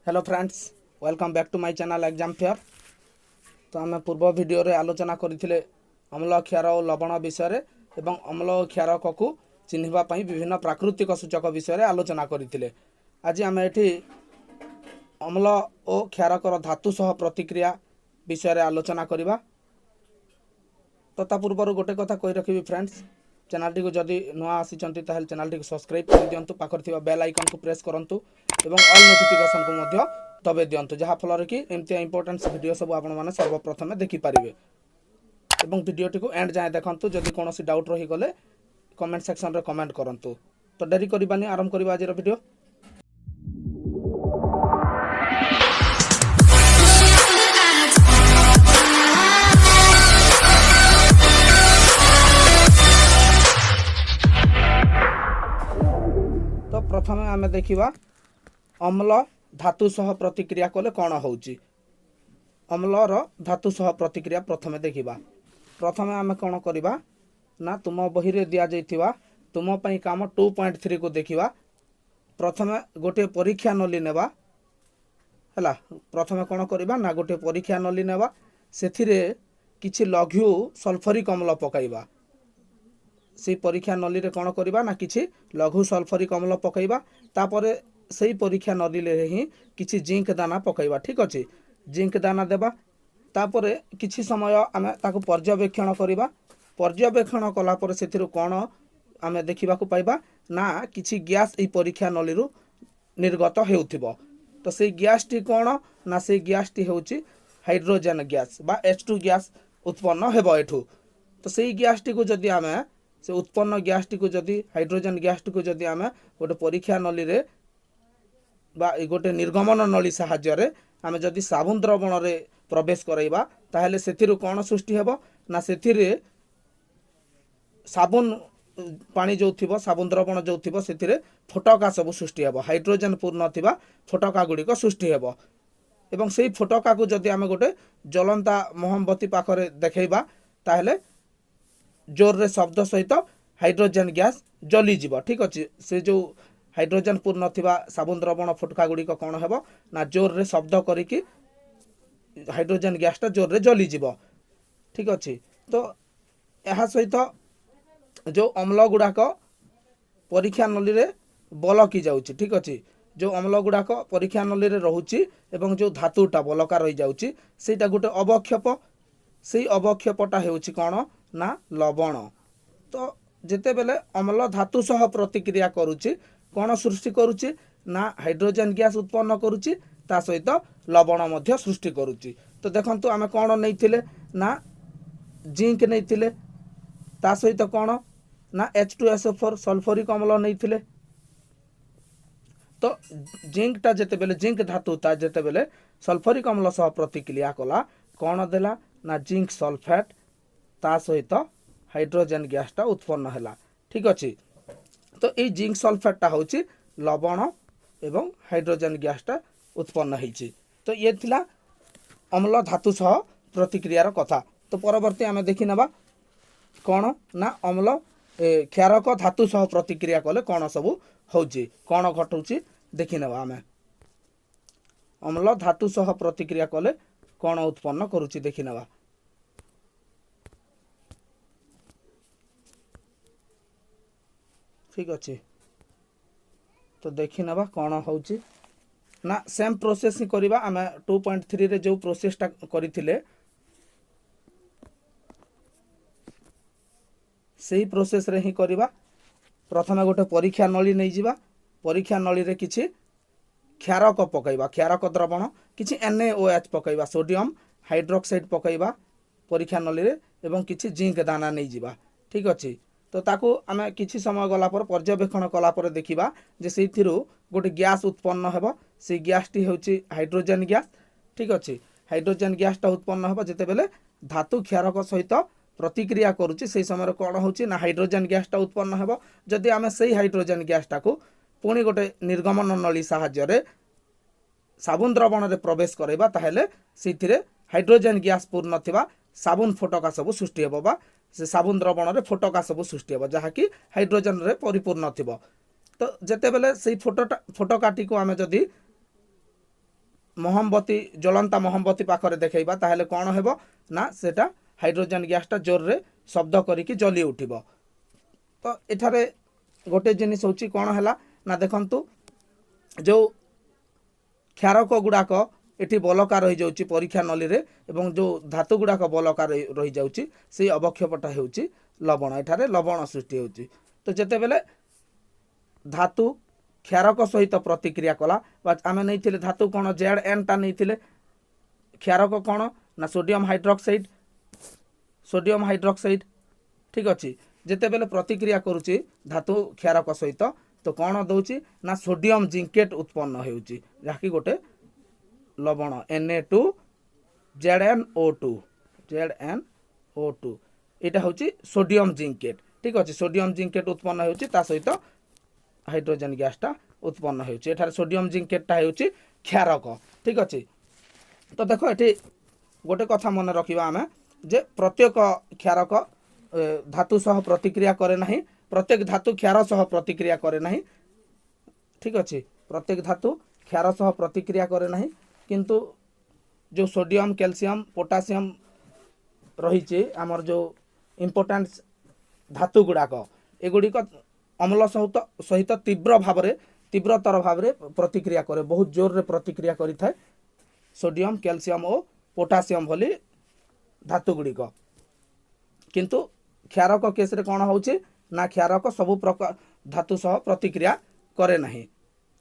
Hello friends, welcome back to my channel Exam Fair. ତ ଆମେ ପୂର୍ବ ଭିଡ଼ିଓରେ ଆଲୋଚନା କରିଥିଲେ ଅମ୍ଳ, କ୍ଷାର ଓ ଲବଣ ବିଷୟରେ ଏବଂ ଅମ୍ଳ ଓ କ୍ଷାରକକୁ ଚିହ୍ନିବା ପାଇଁ ବିଭିନ୍ନ ପ୍ରାକୃତିକ ସୂଚକ ବିଷୟରେ ଆଲୋଚନା କରିଥିଲେ। ଆଜି ଆମେ ଏଠି ଅମ୍ଳ ଓ କ୍ଷାରକର ଧାତୁ ସହ ପ୍ରତିକ୍ରିୟା ବିଷୟରେ ଆଲୋଚନା କରିବା। ତ ତା ପୂର୍ବରୁ ଗୋଟେ କଥା କହି ରଖିବି ଫ୍ରେଣ୍ଡସ୍, ଚ୍ୟାନେଲଟିକୁ ଯଦି ନୂଆ ଆସିଛନ୍ତି ତାହେଲେ ଚ୍ୟାନେଲଟିକୁ ସବସ୍କ୍ରାଇବ୍ କରିଦିଅନ୍ତୁ, ପାଖରେ ଥିବା ବେଲ୍ ଆଇକନ୍କୁ ପ୍ରେସ୍ କରନ୍ତୁ ଏବଂ ଅଲ୍ ନୋଟିଫିକେସନ୍କୁ ମଧ୍ୟ ଦବାଇ ଦିଅନ୍ତୁ, ଯାହାଫଳରେ କି ଏମିତିଆ ଇମ୍ପୋର୍ଟାନ୍ସ ଭିଡ଼ିଓ ସବୁ ଆପଣମାନେ ସର୍ବପ୍ରଥମେ ଦେଖିପାରିବେ। ଏବଂ ଭିଡ଼ିଓଟିକୁ ଏଣ୍ଡ ଯାଏଁ ଦେଖନ୍ତୁ, ଯଦି କୌଣସି ଡାଉଟ୍ ରହିଗଲେ କମେଣ୍ଟ ସେକ୍ସନରେ କମେଣ୍ଟ କରନ୍ତୁ। ତ ଡେରି କରିବାନି, ଆରମ୍ଭ କରିବା ଆଜିର ଭିଡ଼ିଓ। ତ ପ୍ରଥମେ ଆମେ ଦେଖିବା ଅମ୍ଳ ଧାତୁ ସହ ପ୍ରତିକ୍ରିୟା କଲେ କ'ଣ ହେଉଛି। ଅମ୍ଳର ଧାତୁ ସହ ପ୍ରତିକ୍ରିୟା ପ୍ରଥମେ ଦେଖିବା। ପ୍ରଥମେ ଆମେ କ'ଣ କରିବା ନା ତୁମ ବହିରେ ଦିଆଯାଇଥିବା ତୁମ ପାଇଁ କାମ 2.3କୁ ଦେଖିବା। ପ୍ରଥମେ ଗୋଟିଏ ପରୀକ୍ଷା ନଳୀ ନେବା। ହେଲା, ପ୍ରଥମେ କ'ଣ କରିବା ନା ଗୋଟିଏ ପରୀକ୍ଷା ନଳୀ ନେବା, ସେଥିରେ କିଛି ଲଘୁ ସଲଫରିକ ଅମ୍ଳ ପକାଇବା। ସେଇ ପରୀକ୍ଷା ନଳୀରେ କ'ଣ କରିବା ନା କିଛି ଲଘୁ ସଲଫରିକ ଅମ୍ଳ ପକାଇବା। ତାପରେ ସେଇ ପରୀକ୍ଷା ନଳୀରେ ହିଁ କିଛି ଜିଙ୍କ ଦାନା ପକାଇବା। ଠିକ୍ ଅଛି, ଜିଙ୍କ ଦାନା ଦେବା। ତାପରେ କିଛି ସମୟ ଆମେ ତାକୁ ପର୍ଯ୍ୟବେକ୍ଷଣ କରିବା। ପର୍ଯ୍ୟବେକ୍ଷଣ କଲା ପରେ ସେଥିରୁ କ'ଣ ଆମେ ଦେଖିବାକୁ ପାଇବା ନା କିଛି ଗ୍ୟାସ୍ ଏଇ ପରୀକ୍ଷା ନଳୀରୁ ନିର୍ଗତ ହେଉଥିବ। ତ ସେଇ ଗ୍ୟାସ୍ଟି କ'ଣ ନା ସେଇ ଗ୍ୟାସ୍ଟି ହେଉଛି ହାଇଡ୍ରୋଜେନ୍ ଗ୍ୟାସ୍ ବା H2 gas ଉତ୍ପନ୍ନ ହେବ ଏଠୁ। ତ ସେଇ ଗ୍ୟାସ୍ଟିକୁ ଯଦି ଆମେ, ସେ ଉତ୍ପନ୍ନ ଗ୍ୟାସ୍ଟିକୁ ଯଦି, ହାଇଡ୍ରୋଜେନ୍ ଗ୍ୟାସ୍ଟିକୁ ଯଦି ଆମେ ଗୋଟେ ପରୀକ୍ଷା ନଳୀରେ ବା ଗୋଟେ ନିର୍ଗମନ ନଳୀ ସାହାଯ୍ୟରେ ଆମେ ଯଦି ସାବୁନ ଦ୍ରବଣରେ ପ୍ରବେଶ କରାଇବା, ତାହେଲେ ସେଥିରୁ କ'ଣ ସୃଷ୍ଟି ହେବ ନା ସେଥିରେ ସାବୁନ ପାଣି ଯେଉଁ ଥିବ, ସାବୁନ ଦ୍ରବଣ ଯେଉଁ ଥିବ, ସେଥିରେ ଫୋଟକା ସବୁ ସୃଷ୍ଟି ହେବ। ହାଇଡ୍ରୋଜେନ୍ ପୂର୍ଣ୍ଣ ଥିବା ଫୋଟକା ଗୁଡ଼ିକ ସୃଷ୍ଟି ହେବ। ଏବଂ ସେଇ ଫୋଟକାକୁ ଯଦି ଆମେ ଗୋଟେ ଜଳନ୍ତା ମହମବତୀ ପାଖରେ ଦେଖେଇବା, ତାହେଲେ ଜୋରରେ ଶବ୍ଦ ସହିତ ହାଇଡ୍ରୋଜେନ୍ ଗ୍ୟାସ୍ ଜଲିଯିବ। ଠିକ୍ ଅଛି, ସେ ଯେଉଁ ହାଇଡ୍ରୋଜେନ୍ ପୂର୍ଣ୍ଣ ଥିବା ସାବୁନ ଦ୍ରବଣ ଫୋଟକା ଗୁଡ଼ିକ କ'ଣ ହେବ ନା ଜୋରରେ ଶବ୍ଦ କରିକି ହାଇଡ୍ରୋଜେନ୍ ଗ୍ୟାସ୍ଟା ଜୋରରେ ଜଲିଯିବ। ଠିକ୍ ଅଛି, ତ ଏହା ସହିତ ଯେଉଁ ଅମ୍ଳ ଗୁଡ଼ାକ ପରୀକ୍ଷା ନଳୀରେ ବଲକି ଯାଉଛି, ଠିକ୍ ଅଛି, ଯେଉଁ ଅମ୍ଳ ଗୁଡ଼ାକ ପରୀକ୍ଷା ନଳୀରେ ରହୁଛି ଏବଂ ଯେଉଁ ଧାତୁଟା ବଲକା ରହିଯାଉଛି, ସେଇଟା ଗୋଟେ ଅବକ୍ଷେପ। ସେଇ ଅବକ୍ଷେପଟା ହେଉଛି କ'ଣ ନା ଲବଣ। ତ ଯେତେବେଳେ ଅମ୍ଳ ଧାତୁ ସହ ପ୍ରତିକ୍ରିୟା କରୁଛି, କ'ଣ ସୃଷ୍ଟି କରୁଛି ନା ହାଇଡ୍ରୋଜେନ୍ ଗ୍ୟାସ୍ ଉତ୍ପନ୍ନ କରୁଛି, ତା ସହିତ ଲବଣ ମଧ୍ୟ ସୃଷ୍ଟି କରୁଛି। ତ ଦେଖନ୍ତୁ ଆମେ କ'ଣ ନେଇଥିଲେ ନା ଜିଙ୍କ ନେଇଥିଲେ, ତା ସହିତ କ'ଣ ନା H2SO4 sulphuric ଅମ୍ଳ ନେଇଥିଲେ। ତ ଜିଙ୍କଟା ଯେତେବେଳେ, ଜିଙ୍କ ଧାତୁ ତା ଯେତେବେଳେ ସଲଫରିକ ଅମ୍ଳ ସହ ପ୍ରତିକ୍ରିୟା କଲା, କ'ଣ ଦେଲା ନା ଜିଙ୍କ ସଲଫେଟ୍, ତା ସହିତ ହାଇଡ୍ରୋଜେନ୍ ଗ୍ୟାସ୍ଟା ଉତ୍ପନ୍ନ ହେଲା। ଠିକ୍ ଅଛି, ତ ଏଇ ଜିଙ୍କ ସଲଫେଟ୍ଟା ହେଉଛି ଲବଣ ଏବଂ ହାଇଡ୍ରୋଜେନ୍ ଗ୍ୟାସ୍ଟା ଉତ୍ପନ୍ନ ହେଇଛି। ତ ଇଏ ଥିଲା ଅମ୍ଳ ଧାତୁ ସହ ପ୍ରତିକ୍ରିୟାର କଥା। ତ ପରବର୍ତ୍ତୀ ଆମେ ଦେଖିନେବା କ'ଣ ନା ଅମ୍ଳ କ୍ଷାରକ ଧାତୁ ସହ ପ୍ରତିକ୍ରିୟା କଲେ କ'ଣ ସବୁ ହେଉଛି, କ'ଣ ଘଟୁଛି ଦେଖିନେବା ଆମେ। ଅମ୍ଳ ଧାତୁ ସହ ପ୍ରତିକ୍ରିୟା କଲେ କ'ଣ ଉତ୍ପନ୍ନ କରୁଛି ଦେଖିନେବା। ଠିକ୍ ଅଛି, ତ ଦେଖିନେବା କ'ଣ ହେଉଛି ନା ସେମ୍ ପ୍ରୋସେସ୍ ହିଁ କରିବା ଆମେ। 2.3ରେ ଯେଉଁ ପ୍ରୋସେସ୍ଟା କରିଥିଲେ ସେଇ ପ୍ରୋସେସ୍ରେ ହିଁ କରିବା। ପ୍ରଥମେ ଗୋଟେ ପରୀକ୍ଷା ନଳୀ ନେଇଯିବା, ପରୀକ୍ଷା ନଳୀରେ କିଛି କ୍ଷାରକ ପକାଇବା, କ୍ଷାରକ ଦ୍ରବଣ କିଛି NaOH ପକାଇବା, ସୋଡ଼ିୟମ୍ ହାଇଡ୍ରୋକ୍ସାଇଡ୍ ପକାଇବା ପରୀକ୍ଷା ନଳୀରେ, ଏବଂ କିଛି ଜିଙ୍କ ଦାନା ନେଇଯିବା। ଠିକ୍ ଅଛି, ତ ତାକୁ ଆମେ କିଛି ସମୟ ଗଲା ପରେ ପର୍ଯ୍ୟବେକ୍ଷଣ କଲା ପରେ ଦେଖିବା ଯେ ସେଇଥିରୁ ଗୋଟେ ଗ୍ୟାସ୍ ଉତ୍ପନ୍ନ ହେବ। ସେଇ ଗ୍ୟାସ୍ଟି ହେଉଛି ହାଇଡ୍ରୋଜେନ୍ ଗ୍ୟାସ୍। ଠିକ୍ ଅଛି, ହାଇଡ୍ରୋଜେନ୍ ଗ୍ୟାସ୍ଟା ଉତ୍ପନ୍ନ ହେବ ଯେତେବେଳେ ଧାତୁ କ୍ଷାରକ ସହିତ ପ୍ରତିକ୍ରିୟା କରୁଛି, ସେଇ ସମୟରେ କ'ଣ ହେଉଛି ନା ହାଇଡ୍ରୋଜେନ୍ ଗ୍ୟାସ୍ଟା ଉତ୍ପନ୍ନ ହେବ। ଯଦି ଆମେ ସେଇ ହାଇଡ୍ରୋଜେନ୍ ଗ୍ୟାସ୍ଟାକୁ ପୁଣି ଗୋଟେ ନିର୍ଗମନ ନଳୀ ସାହାଯ୍ୟରେ ସାବୁନ ଦ୍ରବଣରେ ପ୍ରବେଶ କରାଇବା, ତାହେଲେ ସେଇଥିରେ ହାଇଡ୍ରୋଜେନ୍ ଗ୍ୟାସ୍ ପୂର୍ଣ୍ଣ ଥିବା ସାବୁନ ଫୋଟକା ସବୁ ସୃଷ୍ଟି ହେବ ବା ସେ ସାବୁନ ଦ୍ରବଣରେ ଫୋଟକା ସବୁ ସୃଷ୍ଟି ହେବ, ଯାହାକି ହାଇଡ୍ରୋଜେନ୍ରେ ପରିପୂର୍ଣ୍ଣ ଥିବ। ତ ଯେତେବେଳେ ସେଇ ଫୋଟକାଟିକୁ ଆମେ ଯଦି ମହମବତୀ, ଜଳନ୍ତା ମହମବତୀ ପାଖରେ ଦେଖାଇବା, ତାହେଲେ କ'ଣ ହେବ ନା ସେଟା ହାଇଡ୍ରୋଜେନ୍ ଗ୍ୟାସ୍ଟା ଜୋରରେ ଶବ୍ଦ କରିକି ଜଲି ଉଠିବ। ତ ଏଠାରେ ଗୋଟେ ଜିନିଷ ହେଉଛି, କ'ଣ ହେଲା ନା ଦେଖନ୍ତୁ, ଯେଉଁ କ୍ଷାରକ ଗୁଡ଼ାକ ଏଠି ବଲକା ରହିଯାଉଛି ପରୀକ୍ଷା ନଳୀରେ ଏବଂ ଯେଉଁ ଧାତୁ ଗୁଡ଼ାକ ବଲକା ରହିଯାଉଛି, ସେଇ ଅବକ୍ଷେପଟା ହେଉଛି ଲବଣ। ଏଠାରେ ଲବଣ ସୃଷ୍ଟି ହେଉଛି। ତ ଯେତେବେଳେ ଧାତୁ କ୍ଷାରକ ସହିତ ପ୍ରତିକ୍ରିୟା କଲା, ବା ଆମେ ନେଇଥିଲେ ଧାତୁ କ'ଣ, ଜେଡ୍ ଏନ୍ଟା ନେଇଥିଲେ, କ୍ଷାରକ କ'ଣ ନା ସୋଡ଼ିୟମ୍ ହାଇଡ୍ରକ୍ସାଇଡ୍, ସୋଡ଼ିୟମ୍ ହାଇଡ୍ରକ୍ସାଇଡ୍, ଠିକ୍ ଅଛି। ଯେତେବେଳେ ପ୍ରତିକ୍ରିୟା କରୁଛି ଧାତୁ କ୍ଷାରକ ସହିତ, ତ କ'ଣ ଦେଉଛି ନା ସୋଡ଼ିୟମ୍ ଜିଙ୍କେଟ୍ ଉତ୍ପନ୍ନ ହେଉଛି, ଯାହାକି ଗୋଟେ ଲବଣ, Na2ZnO2, ZnO2। ଏଇଟା ହେଉଛି ସୋଡ଼ିୟମ୍ ଜିଙ୍କେଟ୍, ଠିକ୍ ଅଛି। ସୋଡ଼ିୟମ୍ ଜିଙ୍କେଟ୍ ଉତ୍ପନ୍ନ ହେଉଛି, ତା ସହିତ ହାଇଡ୍ରୋଜେନ୍ ଗ୍ୟାସ୍ଟା ଉତ୍ପନ୍ନ ହେଉଛି। ଏଠାରେ ସୋଡ଼ିୟମ୍ ଜିଙ୍କେଟ୍ଟା ହେଉଛି କ୍ଷାରକ, ଠିକ୍ ଅଛି। ତ ଦେଖ, ଏଠି ଗୋଟେ କଥା ମନେ ରଖିବା ଆମେ ଯେ ପ୍ରତ୍ୟେକ କ୍ଷାରକ ଧାତୁ ସହ ପ୍ରତିକ୍ରିୟା କରେ ନାହିଁ, ପ୍ରତ୍ୟେକ ଧାତୁ କ୍ଷାର ସହ ପ୍ରତିକ୍ରିୟା କରେ ନାହିଁ, ଠିକ୍ ଅଛି। ପ୍ରତ୍ୟେକ ଧାତୁ କ୍ଷାର ସହ ପ୍ରତିକ୍ରିୟା କରେ ନାହିଁ, କିନ୍ତୁ ଯେଉଁ ସୋଡ଼ିୟମ୍, କ୍ୟାଲସିୟମ୍, ପୋଟାସିୟମ୍ ରହିଛି, ଆମର ଯେଉଁ ଇମ୍ପୋର୍ଟାଣ୍ଟ ଧାତୁ ଗୁଡ଼ାକ, ଏଗୁଡ଼ିକ ଅମ୍ଳ ସହିତ ତୀବ୍ର ଭାବରେ, ତୀବ୍ରତର ଭାବରେ ପ୍ରତିକ୍ରିୟା କରେ, ବହୁତ ଜୋରରେ ପ୍ରତିକ୍ରିୟା କରିଥାଏ ସୋଡ଼ିୟମ୍, କ୍ୟାଲସିୟମ୍ ଓ ପୋଟାସିୟମ୍ ଭଳି ଧାତୁ ଗୁଡ଼ିକ। କିନ୍ତୁ କ୍ଷାରକ କେସ୍ରେ କ'ଣ ହେଉଛି ନା କ୍ଷାରକ ସବୁ ପ୍ରକାର ଧାତୁ ସହ ପ୍ରତିକ୍ରିୟା କରେ ନାହିଁ,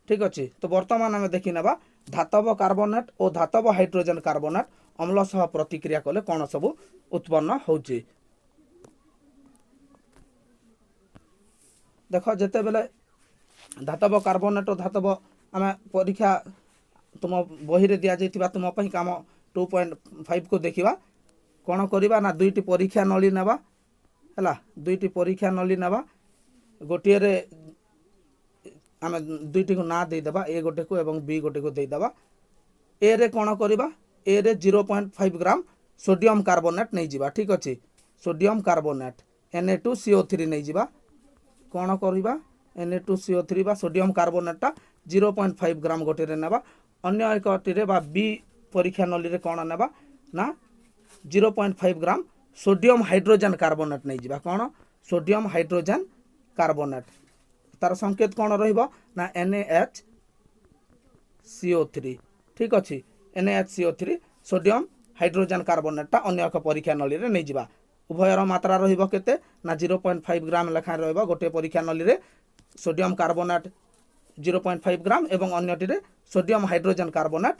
ଠିକ୍ ଅଛି। ତ ବର୍ତ୍ତମାନ ଆମେ ଦେଖିନେବା ଧାତବ କାର୍ବୋନେଟ୍ ଓ ଧାତବ ହାଇଡ୍ରୋଜେନ୍ କାର୍ବୋନେଟ୍ ଅମ୍ଳ ସହ ପ୍ରତିକ୍ରିୟା କଲେ କ'ଣ ସବୁ ଉତ୍ପନ୍ନ ହେଉଛି। ଦେଖ, ଯେତେବେଳେ ଧାତବ କାର୍ବୋନେଟ୍ ଓ ଧାତବ, ଆମେ ପରୀକ୍ଷା ତୁମ ବହିରେ ଦିଆଯାଇଥିବା ତୁମ ପାଇଁ କାମ 2.5କୁ ଦେଖିବା। କ'ଣ କରିବା ନା ଦୁଇଟି ପରୀକ୍ଷା ନଳୀ ନେବା, ହେଲା, ଦୁଇଟି ପରୀକ୍ଷା ନଳୀ ନେବା। ଗୋଟିଏରେ ଆମେ ଦୁଇଟିକୁ ନାଁ ଦେଇଦେବା, ଏ ଗୋଟେକୁ ଏବଂ ବି ଗୋଟେକୁ ଦେଇଦେବା। ଏରେ କ'ଣ କରିବା? ଏରେ 0.5 ଗ୍ରାମ ସୋଡ଼ିୟମ୍ କାର୍ବୋନେଟ୍ ନେଇଯିବା, ଠିକ୍ ଅଛି। ସୋଡ଼ିୟମ୍ କାର୍ବୋନେଟ୍ Na2CO3 ନେଇଯିବା। କ'ଣ କରିବା? Na2CO3 ବା ସୋଡ଼ିୟମ୍ କାର୍ବୋନେଟ୍ଟା 0.5 ଗ୍ରାମ ଗୋଟିଏରେ ନେବା। ଅନ୍ୟ ଏକଟିରେ ବା ବି ପରୀକ୍ଷା ନଳୀରେ କ'ଣ ନେବା ନା 0.5 ଗ୍ରାମ ସୋଡ଼ିୟମ୍ ହାଇଡ୍ରୋଜେନ୍ କାର୍ବୋନେଟ୍ ନେଇଯିବା। କ'ଣ? ସୋଡ଼ିୟମ୍ ହାଇଡ୍ରୋଜେନ୍ କାର୍ବୋନେଟ୍, ତାର ସଂକେତ କ'ଣ ରହିବ ନା NaHCO3, ଠିକ୍ ଅଛି। NaHCO3 sodium hydrogen କାର୍ବୋନେଟ୍ଟା ଅନ୍ୟ ଏକ ପରୀକ୍ଷା ନଳୀରେ ନେଇଯିବା। ଉଭୟର ମାତ୍ରା ରହିବ କେତେ ନା 0.5 ଗ୍ରାମ ଲେଖାଏଁ ରହିବ। ଗୋଟିଏ ପରୀକ୍ଷା ନଳୀରେ ସୋଡ଼ିୟମ୍ କାର୍ବୋନେଟ୍ 0.5 ଗ୍ରାମ ଏବଂ ଅନ୍ୟଟିରେ ସୋଡ଼ିୟମ୍ ହାଇଡ୍ରୋଜେନ୍ କାର୍ବୋନେଟ୍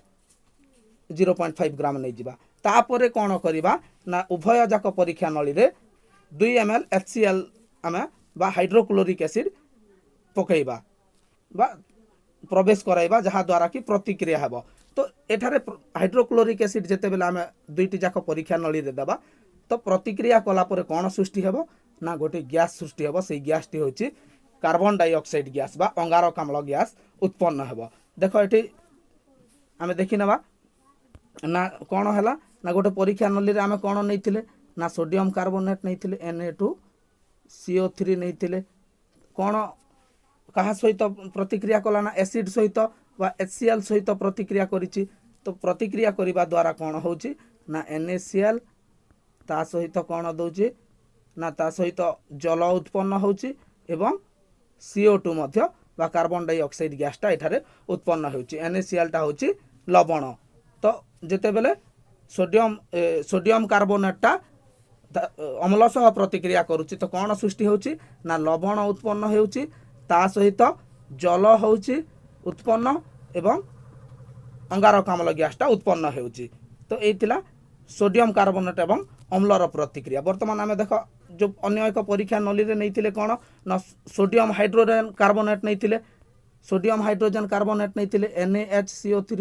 0.5 ଗ୍ରାମ ନେଇଯିବା। ତାପରେ କ'ଣ କରିବା ନା ଉଭୟ ଯାକ ପରୀକ୍ଷା ନଳୀରେ 2 ml HCl ଆମେ ବା ହାଇଡ୍ରୋକ୍ଲୋରିକ୍ ଏସିଡ୍ ପକାଇବା ବା ପ୍ରବେଶ କରାଇବା, ଯାହାଦ୍ୱାରା କି ପ୍ରତିକ୍ରିୟା ହେବ। ତ ଏଠାରେ ହାଇଡ୍ରୋକ୍ଲୋରିକ୍ ଏସିଡ୍ ଯେତେବେଳେ ଆମେ ଦୁଇଟି ଯାକ ପରୀକ୍ଷା ନଳୀରେ ଦେବା, ତ ପ୍ରତିକ୍ରିୟା କଲା ପରେ କ'ଣ ସୃଷ୍ଟି ହେବ ନା ଗୋଟେ ଗ୍ୟାସ୍ ସୃଷ୍ଟି ହେବ। ସେଇ ଗ୍ୟାସ୍ଟି ହେଉଛି କାର୍ବନ ଡାଇଅକ୍ସାଇଡ୍ ଗ୍ୟାସ୍ ବା ଅଙ୍ଗାରକାମ୍ଳ ଗ୍ୟାସ୍ ଉତ୍ପନ୍ନ ହେବ। ଦେଖ, ଏଠି ଆମେ ଦେଖିନେବା ନା କ'ଣ ହେଲା ନା ଗୋଟେ ପରୀକ୍ଷା ନଳୀରେ ଆମେ କ'ଣ ନେଇଥିଲେ ନା ସୋଡ଼ିୟମ୍ କାର୍ବୋନେଟ୍ ନେଇଥିଲେ, Na2CO3 ନେଇଥିଲେ। କ'ଣ କାହା ସହିତ ପ୍ରତିକ୍ରିୟା କଲା ନା ଏସିଡ୍ ସହିତ ବା HCl ସହିତ ପ୍ରତିକ୍ରିୟା କରିଛି। ତ ପ୍ରତିକ୍ରିୟା କରିବା ଦ୍ୱାରା କ'ଣ ହେଉଛି ନା NaCl ତା ସହିତ କ'ଣ ଦେଉଛି ନା ତା ସହିତ ଜଳ ଉତ୍ପନ୍ନ ହେଉଛି ଏବଂ CO2 ମଧ୍ୟ ବା କାର୍ବନ ଡାଇଅକ୍ସାଇଡ୍ ଗ୍ୟାସ୍ଟା ଏଠାରେ ଉତ୍ପନ୍ନ ହେଉଛି। NaClଟା ହେଉଛି ଲବଣ। ତ ଯେତେବେଳେ ସୋଡ଼ିୟମ୍ କାର୍ବୋନେଟ୍ଟା ଅମ୍ଳ ସହ ପ୍ରତିକ୍ରିୟା କରୁଛି, ତ କ'ଣ ସୃଷ୍ଟି ହେଉଛି ନା ଲବଣ ଉତ୍ପନ୍ନ ହେଉଛି, ତା ସହିତ ଜଳ ହେଉଛି ଉତ୍ପନ୍ନ ଏବଂ ଅଙ୍ଗାରକାମ୍ଳ ଗ୍ୟାସ୍ଟା ଉତ୍ପନ୍ନ ହେଉଛି। ତ ଏଇ ଥିଲା ସୋଡ଼ିୟମ୍ କାର୍ବୋନେଟ୍ ଏବଂ ଅମ୍ଳର ପ୍ରତିକ୍ରିୟା। ବର୍ତ୍ତମାନ ଆମେ ଦେଖ, ଯେଉଁ ଅନ୍ୟ ଏକ ପରୀକ୍ଷା ନଳୀରେ ନେଇଥିଲେ କ'ଣ ନା ସୋଡ଼ିୟମ୍ ହାଇଡ୍ରୋଜେନ୍ କାର୍ବୋନେଟ୍ ନେଇଥିଲେ, ସୋଡ଼ିୟମ୍ ହାଇଡ୍ରୋଜେନ୍ କାର୍ବୋନେଟ୍ ନେଇଥିଲେ, NaHCO3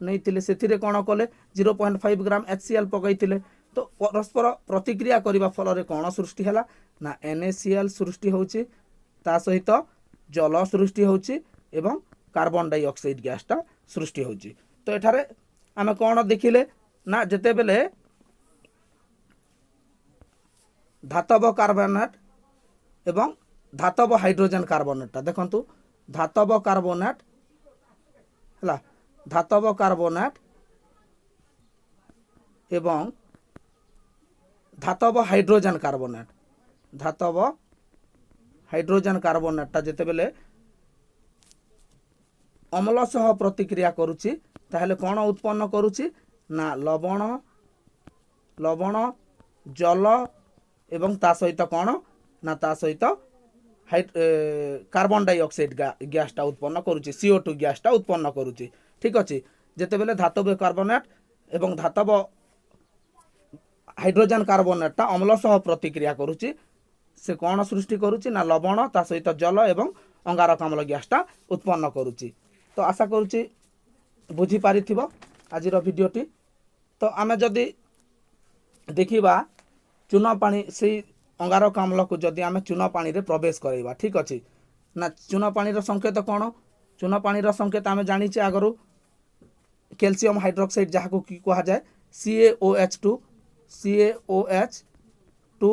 ନେଇଥିଲେ। ସେଥିରେ କ'ଣ କଲେ? 0.5 ଗ୍ରାମ HCl ପକାଇଥିଲେ। ତ ପରସ୍ପର ପ୍ରତିକ୍ରିୟା କରିବା ଫଳରେ କ'ଣ ସୃଷ୍ଟି ହେଲା ନା NaCl ସୃଷ୍ଟି ହେଉଛି, ତା ସହିତ ଜଳ ସୃଷ୍ଟି ହେଉଛି ଏବଂ କାର୍ବନ ଡାଇଅକ୍ସାଇଡ୍ ଗ୍ୟାସ୍ଟା ସୃଷ୍ଟି ହେଉଛି। ତ ଏଠାରେ ଆମେ କ'ଣ ଦେଖିଲେ ନା ଯେତେବେଳେ ଧାତବ କାର୍ବୋନେଟ୍ ଏବଂ ଧାତବ ହାଇଡ୍ରୋଜେନ୍ କାର୍ବୋନେଟ୍ଟା, ଦେଖନ୍ତୁ, ଧାତବ କାର୍ବୋନେଟ୍ ହେଲା, ଧାତବ କାର୍ବୋନେଟ୍ ଏବଂ ଧାତବ ହାଇଡ୍ରୋଜେନ୍ କାର୍ବୋନେଟ୍, ଧାତବ ହାଇଡ୍ରୋଜେନ୍ କାର୍ବୋନେଟ୍ଟା ଯେତେବେଳେ ଅମ୍ଳ ସହ ପ୍ରତିକ୍ରିୟା କରୁଛି, ତାହେଲେ କ'ଣ ଉତ୍ପନ୍ନ କରୁଛି ନା ଲବଣ, ଜଳ ଏବଂ ତା ସହିତ କ'ଣ ନା ତା ସହିତ କାର୍ବନ ଡାଇଅକ୍ସାଇଡ୍ ଗ୍ୟାସଟା ଉତ୍ପନ୍ନ କରୁଛି, CO2 ଗ୍ୟାସଟା ଉତ୍ପନ୍ନ କରୁଛି। ଠିକ୍ ଅଛି। ଯେତେବେଳେ ଧାତବ କାର୍ବୋନେଟ୍ ଏବଂ ଧାତବ ହାଇଡ୍ରୋଜେନ୍ କାର୍ବୋନେଟ୍ଟା ଅମ୍ଳ ସହ ପ୍ରତିକ୍ରିୟା କରୁଛି, ସେ କ'ଣ ସୃଷ୍ଟି କରୁଛି ନା ଲବଣ, ତା ସହିତ ଜଳ ଏବଂ ଅଙ୍ଗାରକାମ୍ଳ ଗ୍ୟାସଟା ଉତ୍ପନ୍ନ କରୁଛି। ତ ଆଶା କରୁଛି ବୁଝିପାରିଥିବ ଆଜିର ଭିଡ଼ିଓଟି। ତ ଆମେ ଯଦି ଦେଖିବା ଚୂନ ପାଣି, ସେଇ ଅଙ୍ଗାରକାମ୍ଳକୁ ଯଦି ଆମେ ଚୂନ ପାଣିରେ ପ୍ରବେଶ କରାଇବା, ଠିକ୍ ଅଛି ନା, ଚୂନ ପାଣିର ସଂକେତ କ'ଣ? ଚୂନ ପାଣିର ସଂକେତ ଆମେ ଜାଣିଛେ ଆଗରୁ, କ୍ୟାଲସିୟମ ହାଇଡ୍ରୋକ୍ସାଇଡ୍, ଯାହାକୁ କି କୁହାଯାଏ CaOH2, CaOH2,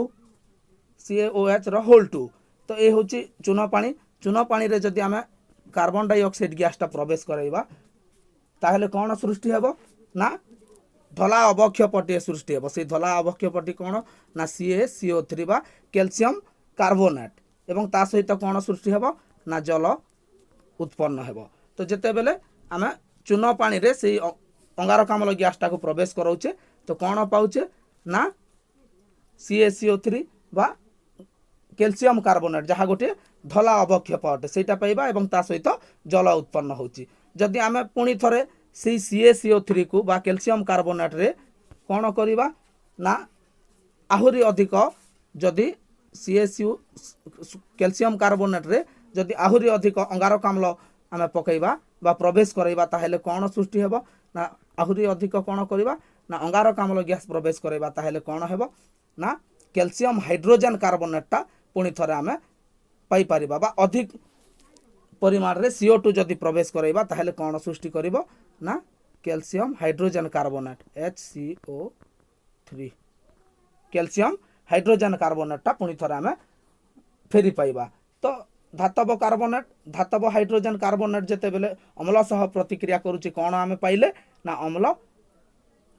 CaOH ର ହୋଲ୍ ଟୁ। ତ ଏ ହେଉଛି ଚୂନ ପାଣି। ଚୂନ ପାଣିରେ ଯଦି ଆମେ କାର୍ବନ ଡାଇଅକ୍ସାଇଡ୍ ଗ୍ୟାସଟା ପ୍ରବେଶ କରାଇବା, ତାହେଲେ କ'ଣ ସୃଷ୍ଟି ହେବ ନା ଧଳା ଅବକ୍ଷେପଟିଏ ସୃଷ୍ଟି ହେବ। ସେଇ ଧଳା ଅବକ୍ଷେପଟି କ'ଣ ନା CaCO3 ବା କ୍ୟାଲସିୟମ କାର୍ବୋନେଟ୍ ଏବଂ ତା ସହିତ କ'ଣ ସୃଷ୍ଟି ହେବ ନା ଜଳ ଉତ୍ପନ୍ନ ହେବ। ତ ଯେତେବେଳେ ଆମେ ଚୂନ ପାଣିରେ ସେଇ ଅଙ୍ଗାରକାମ୍ଳ ଗ୍ୟାସଟାକୁ ପ୍ରବେଶ କରାଉଛେ, ତ କ'ଣ ପାଉଛେ ନା CaCO3 ବା କ୍ୟାଲସିୟମ କାର୍ବୋନେଟ୍, ଯାହା ଗୋଟିଏ ଧଳା ଅବକ୍ଷେପ ଅଟେ, ସେଇଟା ପାଇବା ଏବଂ ତା ସହିତ ଜଳ ଉତ୍ପନ୍ନ ହେଉଛି। ଯଦି ଆମେ ପୁଣି ଥରେ ସେଇ CaCO3କୁ ବା କ୍ୟାଲସିୟମ କାର୍ବୋନେଟ୍ରେ କ'ଣ କରିବା ନା ଆହୁରି ଅଧିକ ଯଦି CaCO calcium କାର୍ବୋନେଟ୍ରେ ଯଦି ଆହୁରି ଅଧିକ ଅଙ୍ଗାରକାମ୍ଳ ଆମେ ପକାଇବା ବା ପ୍ରବେଶ କରାଇବା, ତାହେଲେ କ'ଣ ସୃଷ୍ଟି ହେବ ନା ଆହୁରି ଅଧିକ କ'ଣ କରିବା ନା ଅଙ୍ଗାରକାମ୍ଳ ଗ୍ୟାସ୍ ପ୍ରବେଶ କରାଇବା, ତାହେଲେ କ'ଣ ହେବ ନା କ୍ୟାଲସିୟମ ହାଇଡ୍ରୋଜେନ୍ କାର୍ବୋନେଟ୍ଟା ପୁଣି ଥରେ ଆମେ ପାଇପାରିବା। ବା ଅଧିକ ପରିମାଣରେ CO2 ଯଦି ପ୍ରବେଶ କରାଇବା, ତାହେଲେ କ'ଣ ସୃଷ୍ଟି କରିବ ନା calcium hydrogen carbonate, HCO3, calcium hydrogen କାର୍ବୋନେଟ୍ଟା ପୁଣି ଥରେ ଆମେ ଫେରି ପାଇବା। ତ ଧାତବ କାର୍ବୋନେଟ୍, ଧାତବ ହାଇଡ୍ରୋଜେନ୍ କାର୍ବୋନେଟ୍ ଯେତେବେଳେ ଅମ୍ଳ ସହ ପ୍ରତିକ୍ରିୟା କରୁଛି, କ'ଣ ଆମେ ପାଇଲେ ନା ଅମ୍ଳ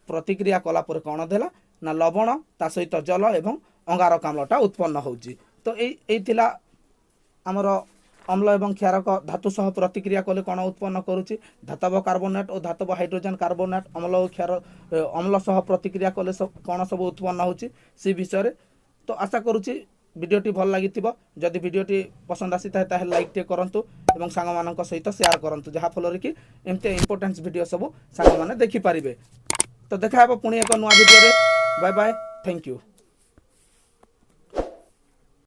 ପ୍ରତିକ୍ରିୟା କଲା ପରେ କ'ଣ ଦେଲା ନା ଲବଣ, ତା ସହିତ ଜଳ ଏବଂ ଅଙ୍ଗାରକାମ୍ଳଟା ଉତ୍ପନ୍ନ ହେଉଛି। ତ ଏଇ ଥିଲା ଆମର ଅମ୍ଳ ଏବଂ କ୍ଷାରକ ଧାତୁ ସହ ପ୍ରତିକ୍ରିୟା କଲେ କ'ଣ ଉତ୍ପନ୍ନ କରୁଛି, ଧାତବ କାର୍ବୋନେଟ୍ ଓ ଧାତବ ହାଇଡ୍ରୋଜେନ୍ କାର୍ବୋନେଟ୍ ଅମ୍ଳ ଓ କ୍ଷାର ଅମ୍ଳ ସହ ପ୍ରତିକ୍ରିୟା କଲେ କ'ଣ ସବୁ ଉତ୍ପନ୍ନ ହେଉଛି ସେ ବିଷୟରେ। ତ ଆଶା କରୁଛି ଭିଡ଼ିଓଟି ଭଲ ଲାଗିଥିବ। ଯଦି ଭିଡ଼ିଓଟି ପସନ୍ଦ ଆସିଥାଏ, ତାହେଲେ ଲାଇକ୍ ଟିକେ କରନ୍ତୁ ଏବଂ ସାଙ୍ଗମାନଙ୍କ ସହିତ ସେୟାର କରନ୍ତୁ, ଯାହାଫଳରେ କି ଏମିତି ଇମ୍ପୋର୍ଟାନ୍ସ ଭିଡ଼ିଓ ସବୁ ସାଙ୍ଗମାନେ ଦେଖିପାରିବେ। ତ ଦେଖା ହେବ ପୁଣି ଏକ ନୂଆ ଭିଡ଼ିଓରେ। Bye bye, thank you.